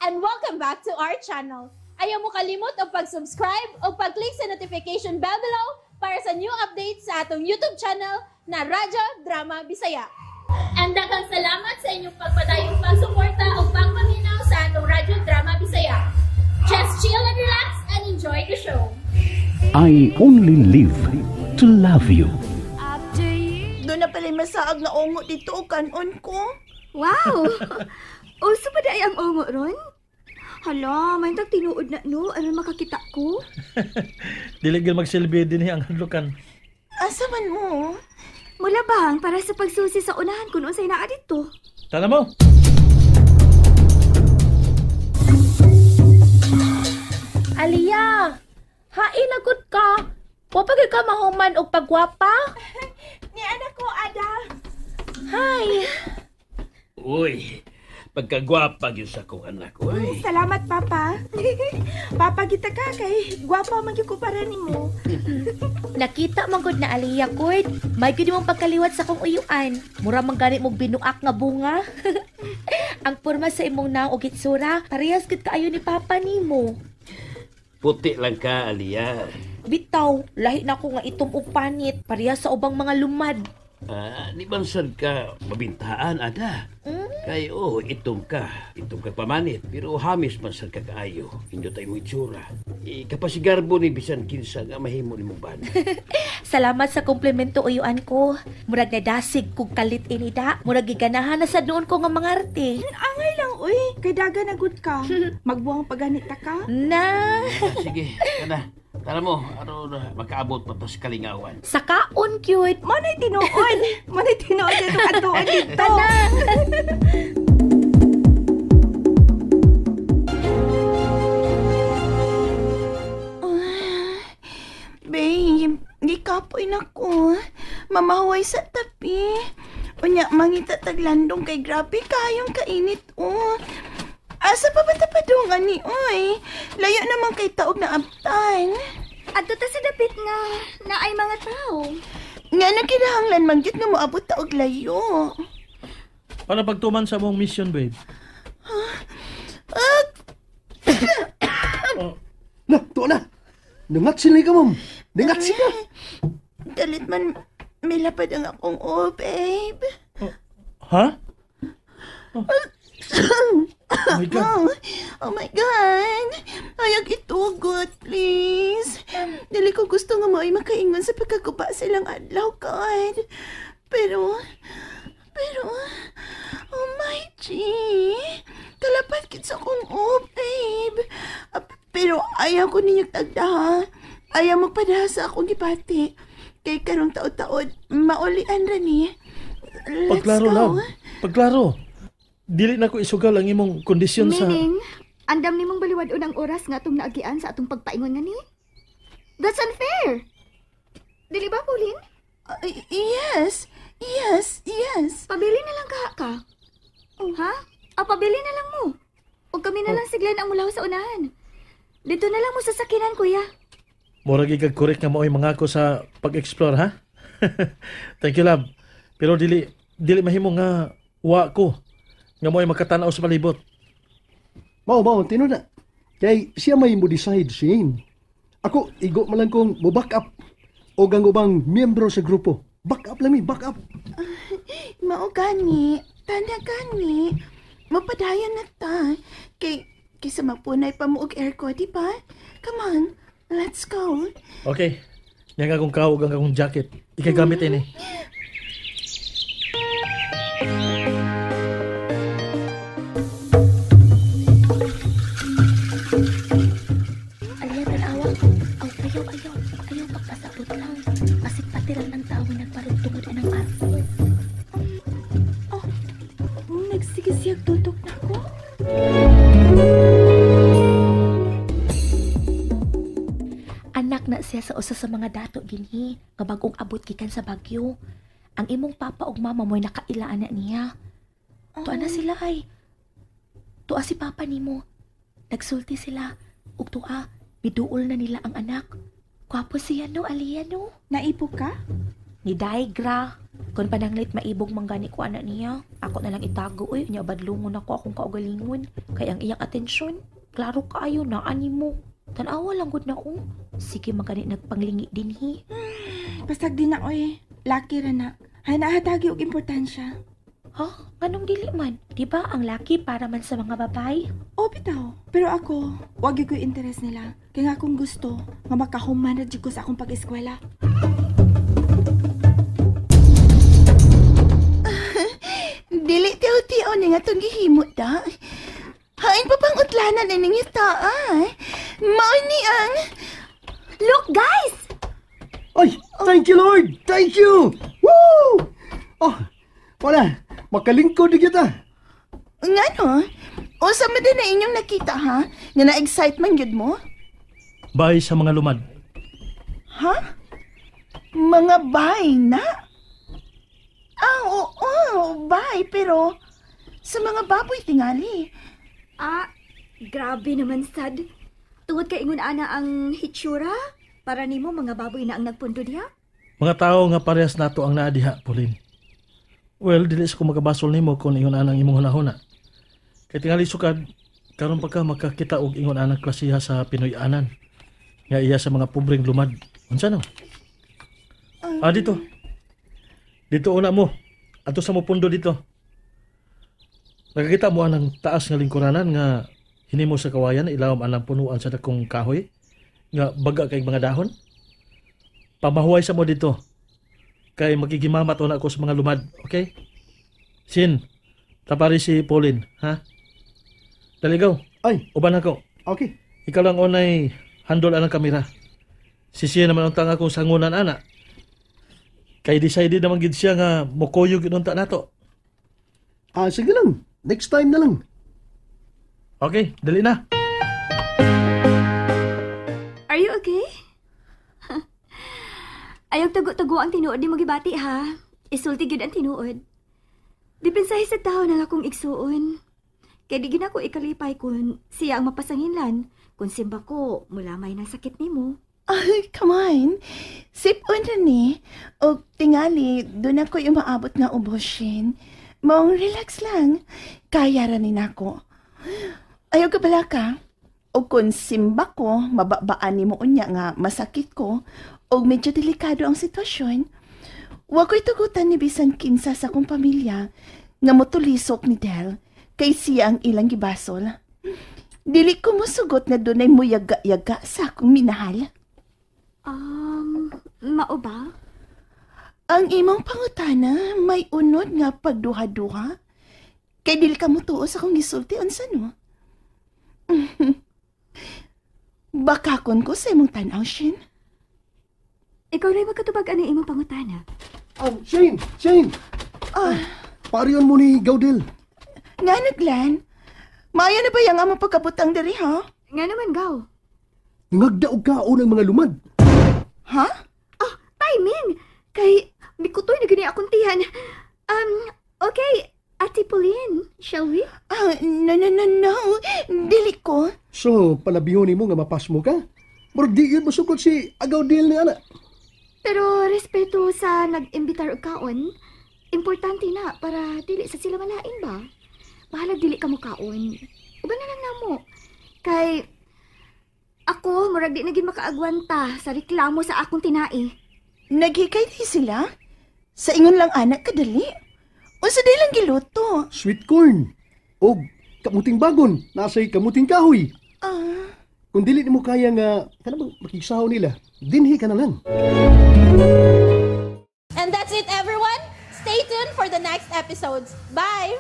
And welcome back to our channel. Ayaw mo kalimot og pag-subscribe o pag-click sa notification bell below para sa new updates sa atong YouTube channel na Radyo Drama Bisaya. And daghang salamat sa inyong pagpadayong pagsuporta o pagpaminaw sa atong Radyo Drama Bisaya. Just chill and relax and enjoy the show. I only live to love you. Doon na pala masaag nga ungo dito o kanon ko. Wow! Uso pa di ay ang ungo ron? Hala, may tag tinuod na no, aron makakita ko. Dili gyud magsilbi dinhi ang hadlukan. Asa man mo? Mula bang para sa pagsusi sa unahan kung unsay naa dito. Tala mo. Aliyah, hain na gud ka. Wa pa gyud ka mahuman og pagwapa. Ni anak ko, Ada. Hi. Uy, pagkagwapa gyud sa akong anak, uy. Salamat, Papa. Papa, kita ka kay gwapa man gyud ko para nimo. Nakita man gud na Aliyah kud. May gyud imong pagkaliwat sa akong uyuan. Mura man gani mong binuak nga bunga. Ang porma sa imong naong og itsura, parehas gud kaayo ni Papa nimo. Puti lang ka, Aliyah. Bitaw, lahi na ko nga itom og panit, parehas sa ubang mga lumad. Ah, di bansad ka mabintaan, Ada? Kay, oh, itom ka. Itom ka pamanit. Pero hamis man sad ka kaayo. Hindi tayo mo itsura. E, kapasigarbo ni bisan kinsa nga mahimo ni mong bana. Salamat sa komplimento uyuan ko. Murag nadasig kog kalit inida. Murag giganahan na sa noon ko nga mangarte. Angay lang, uy. Kay daga na gud ka. Magbuang paganita ka. Na, Sige, kana. Tara mo, aron makaabot pa to sa kalingawan. sa kaon cute. Manay tinuod. Manay tinuod dito katuon dito. Tana. Babe, di kapoy na ko. Mamahuay sa tapi. Unya, mangita taglandong kay grabe kayong kainit, oh. Asa pa ba tapadungan ni, oy? Layo naman kay taog na abtan. Adto ta sa dapit nga naay mga tao. Nga na kinahanglan man gyud nga moabot taog layo. Para pagtuman sa mong mission, babe. Na, tuwa na. Nangat sila ka, ma'am. Nangat sila. Dalit man, may lapad ang akong oh, babe. Ha? Oh. Oh my God. Oh, oh my God. Ayag itugot, please. Dili ko gusto nga mo ay makaingon sa pagkaguba sa ilang adlaw, God. Pero, oh my G. Kalapat kit sa akong oh, babe. Pero ayaw ko ninyo tagda, ha? Ayaw magpadaha sa akong gibati. Kay karong taod-taod, maulian ra ni. Let's Pagklaro, go. love. Pagklaro. Dili na ko isugal ang imong kondisyon sa... Meaning, andam nimong baliwad-on ang oras nga atong naagian sa atong pagpaingon nga ni? That's unfair. Dili ba, Pauline? Yes. Yes, yes. Pabili na lang ka. Oh, ha? Ah, pabili na lang mo. O kami na lang siglan ang mulaw sa unahan. Dito na lang mo sa sakinan, kuya. Murag ikag correct nga mao'y mangako sa pag-explore, ha? Thank you, love. Pero dili mahimo nga wa ko nga mo'y makatanaw sa palibot. Mao, tinuod na. Kay siya may mo decide, Shane. Ako, igo man lang kong mo back up. O gang ubang miyembro sa grupo. Back up lang mi, back up. Mao gani, tanda gani. Mapadayon na ta. Kay kaysa mapunay pa mo og aircon, di ba? Come on, let's go. Okay. Yang akong kaog ang akong jacket. Ikagamit ini. Aliyah, tanawa. Aw, ayaw, ayaw. Ayaw, pagpasabot lang. Basig pati lang ng tao nga nagparugtungod anang arko. Nagsige siyag tutok na ko. Anak na siya sa usa sa mga dato dinhi nga bag-ong abot gikan sa Baguio. Ang imong papa ug mama mo'y nakailaan na niya. Tuwa na sila ay. Tuwa si papa nimo. Nagsulti sila ug tuwa biduol na nila ang anak. Gwapo siya no, Aliyah no. Naipo ka? Ni Daigra. Kung pananglit maibog man gani ko ana niya, ako na lang itago oy, nya badlungon ako akong kaugalingon kay ang iyang atensyon, klaro kaayo na animo. Tan-awa lang gud na oh. Sige man gani nagpanglingi dinhi. Pasag din na oy. Laki ra na. Hay nahatagi og importansya. Ha? Nganong dili man? Di ba ang laki para man sa mga babae? O bitaw. Pero ako, wag gyud ko interest nila. Kaya nga akong gusto nga makahuman ra jud ko sa akong pag-eskwela. Dili tiyo-tiyo ni nga itong gihimo da. Hain pa pang utlanan ining ita, ah. Mao ni ang... Look, guys! Ay, thank you, Lord! Thank you! Woo! Oh, wala. Makalingkod di kita. Nga no? Usa man din na inyong nakita, ha? Nga na-excite man yun mo? Bay sa mga lumad. Ha? Mga bay na? Ah, oo, bay, pero sa mga baboy tingali. Ah, grabe naman, sad. Tungod kay ingon ana ang hitsura, para nimo mga baboy na ang nagpundo diha? Mga tao nga parehas nato ang naa diha, Pauline. Well, dili sa ko makabasol nimo kung ingon ana ang imong hunahuna. Kay tingali sukad, karon pa ka makakita og ingon anang klasiha sa Pinoy-anan. Nga iya sa mga pobreng lumad. Unsa no? Ah, dito. Dito una mo. Ato sa mo pundo dito. Nakakita mo anang taas nga lingkuranan nga hinimo sa kawayan ilawom anang punuan sa dakong kahoy nga baga kay mga dahon. Pamahuway sa mo dito. Kay magigimamat una ako sa mga lumad, okay? Sin, tapari si Pauline, ha? Daligaw. Ay, uban ako. Okay. Ikaw lang onay handol anang kamera. Si siya naman untang akong sangunan ana. Kay decided naman gid siya nga mokuyog unta nato. Ah, sige lang. Next time na lang. Okay, dali na. Are you okay? Ayaw tago-tago ang tinuod ni mo gibati, ha? Isulti gyud ang tinuod. Dipensahe sa tao nang akong igsuon. Kay di gid ako ikalipay kun siya ang mapasanginlan. Kung simba ko, mulamay ng sakit nimo. Ay, come on. Sipon na ni. O tingali, doon ako umaabot nga uboshin. Maong relax lang. Kaya ra ni nako. Ayaw ka bala ka. O kung simba ko, mababaan ni mo unya nga masakit ko, o medyo delikado ang sitwasyon, wa ko'y tugutan ni bisan kinsa sa akong pamilya nga motulisok ni Del kay siya ang ilang gibasol. Dili ko mosugot na dunay muyaga-yaga sa akong minahal. Mao ba? Ang imong pangutana may unod nga pagduha-duha. Kay dili ka motuo sa akong gisulti unsa no? Bakakon ko sa imong tan-aw, Shin. Ikaw rin magkatubag ano imong pangutana. Shane! Shane! Ah, Pariyon mo ni Gaudel. Nga na, Glenn? Maayo na ba yung among pagkabutang diri, ha? Nga naman, Gaw. Ngagdaog ka unang mga lumad. Ha? Ah, timing! Kay, mikutoy na gani akong tiyan. Okay, Ate Pauline, shall we? Ah, no, no, no, no. Dili ko. So, palabihon nimo nga mapasmo ka? Murag di yun masukot si Agaudel ni ana. Pero respeto sa nag-imbitar og kaon, importante na para dili sa sila malain ba? Bahalag dili ka mo kaon. Uban na lang namo. Kay ako, murag di na gid makaagwanta sa reklamo sa akong tinai. Naghikay di sila? Sa ingon lang anak kadali. Unsa day lang giluto? Sweet corn. Og kamuting bagon, nasay kamuting kahoy. Ah. Kung dili nimo kaya nga kanang makigsaw nila, dinhi ka na lang. And that's it, everyone. Stay tuned for the next episodes. Bye!